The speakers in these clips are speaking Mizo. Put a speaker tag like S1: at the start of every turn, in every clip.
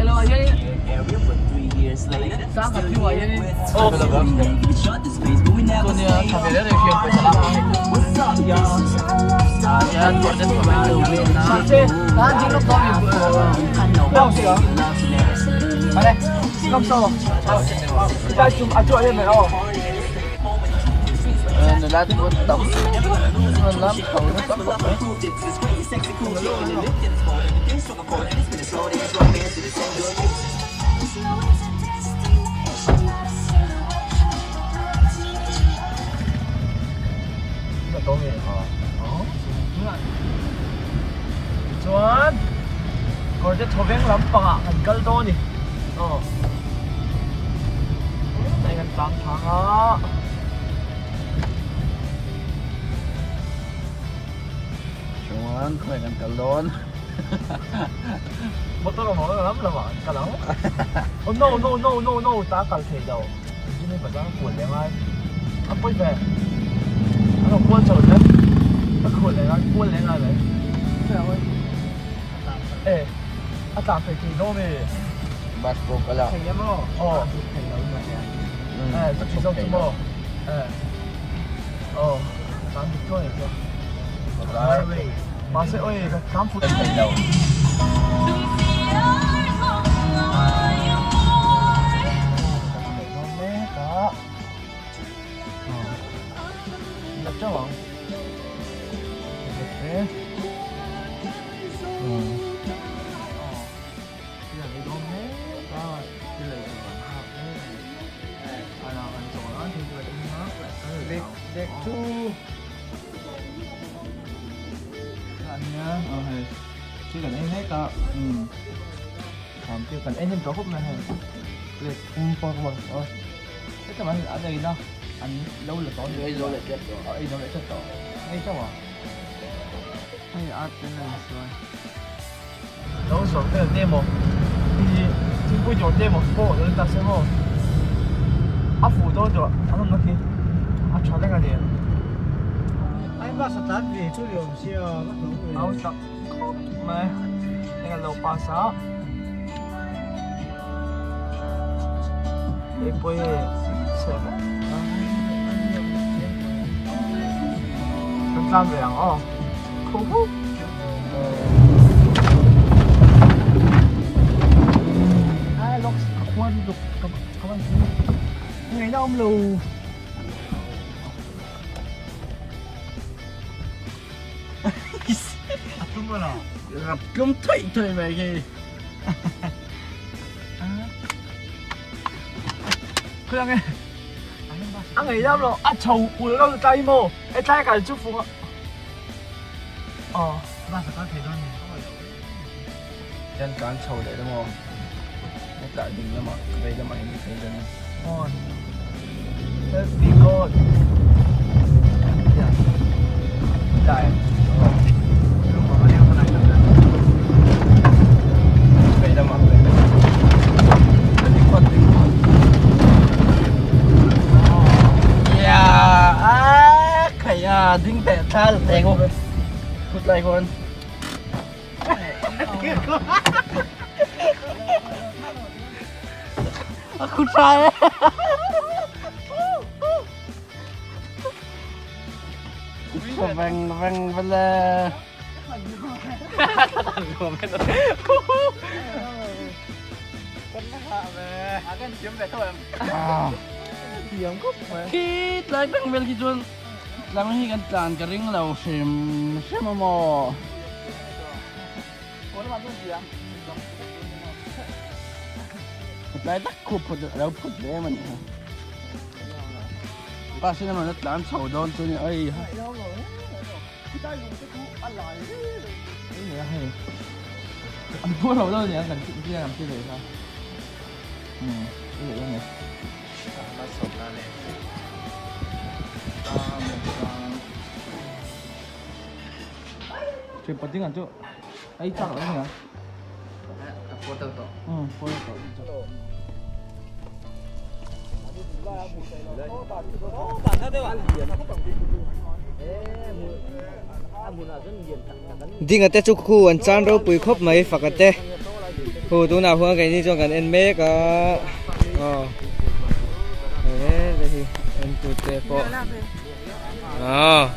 S1: Elo ah hianin sangkhat hnu ah hianin chuan tha ve reng reng hriat pawisa lak ang ah hian nula te pawh tam chuan lam chho nasa khawp mai.
S2: Chuan kawrte thawveng lampangah kan kal dawn a ni. Aw. Hei kan tlang thang a.
S1: Chuan khawnge kan kal dawn?
S2: Motor awm ang lam lamah kan kal ang. Oh no no no no no ta kal thei lo. Engine hi bazar a kual leh ngai. A pawi ve. A lo kual chho hle. A khual leh ngai kual leh ngai mai. E a tlan phei thei dawn e.
S1: Bus pawh kal a.
S2: Thei em aw. Aw. Thei lo in a nia. E chu zawk chu maw. E. Aw tlan dik chuan eng chu. Mahse oi ka tlan phut
S1: thei lo.
S2: Dek chu ania aw hei thil kan ei mek a umm thlam te kan ei hnem tawh khawp mai hei plate thum pawh ka hmu a heta mai an ei na an lo la tawh a ni
S1: ei zo leh tep tawh
S2: a ei zo leh tep tawh ei chauh a hei art ten a insawi. Lo sawm vel te maw i thingpui tur te maw pawh lo ta se maw a fuh dawn tawh an awmna khi a tha reng a ni.
S3: Ai bus a tlan ve chu ni awm sia ka hlauh ve.
S2: Au tak khawp mai eng an lo pass a hei pawh hi chhe vek kan tlan ve ang aw khuh khuh. Ngày nào ông lù
S1: Rap tlum thaih thaih mai khi.
S2: Khuyang e. A ngày nào lo a chho ul lo tlai mo. E tlai kal chu fung. Aw, bus a kal thei dawn ni.
S1: Hian tlan chho leh emaw hetah ding lamah vei lamah hian i phei dawn a.
S2: On. Help me God. Dai.
S1: Vei lamah vei lamah. Ding phawt ding phawt. Yeah, ah khai a ding teh thla teh ko. Phut lai khuan. A khut tha e. Veng veng vele. Khi tlai tang vel khi chuan tlang hi kan tlan ka ring lo hrim hrim a maw. Tlai tak khup phut a lo phut ve em a ni. Bus in a rawn tlan chho dawn chu ni ai.
S2: An phu lo lo niang kan ti an ti ve kha. Um, i leh nge. Thil pating an chu ei chak lo nia.
S1: A photo to.
S2: Um, photo to.
S4: Dinga te chu khu an chan ropui khawp mai faka te khu tunah huan keini chuan kan en mek a aw he te hi en tu te pawh aw.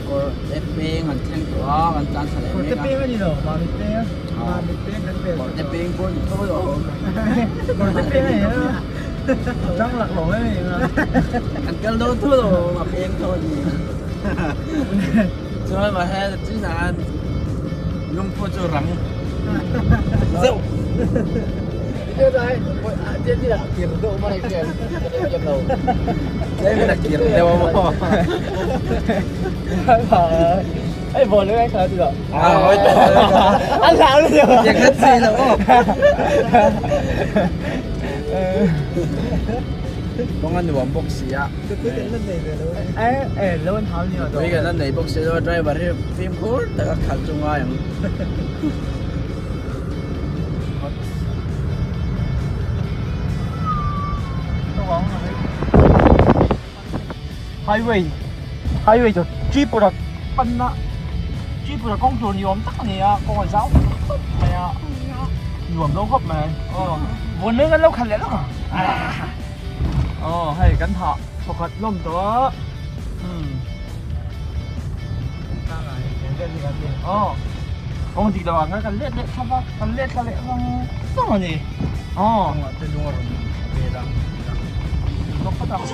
S1: Kawrte peng an thleng tawh a kan tlan thla leh mek a.
S3: Kawrte peng a ni lo, Mamit peng a. Mamit peng kan pel.
S1: Kawrte peng pawh ni tho lo.
S3: Kawrte peng a ni a. Tang lak lo em em a.
S1: Kan kal dawn tho lo, a peng tho a ni. Chuan mahse chinah lungphu chu rang zeuh. Kawng a nuam bawk si a Tui kan la nei bawk si lo driver hi fimkhur taka khalh chu ngai ang.
S2: Highway highway chu Tripura panna Tripura kawng tur ni awm tak a ni a kawng a zau khawp mai a nuam lo khawp mai aw vawn leng an lo khalh leh lawk ang aw hei kan hah thawkhat hlawm tawh a umm. Aw kawng dik loh ah khan kan let leh thlap a kan let thla leh vang vang a ni aw.
S1: Kawngah te lung a rawn vel a.
S2: Lawk phawt ang.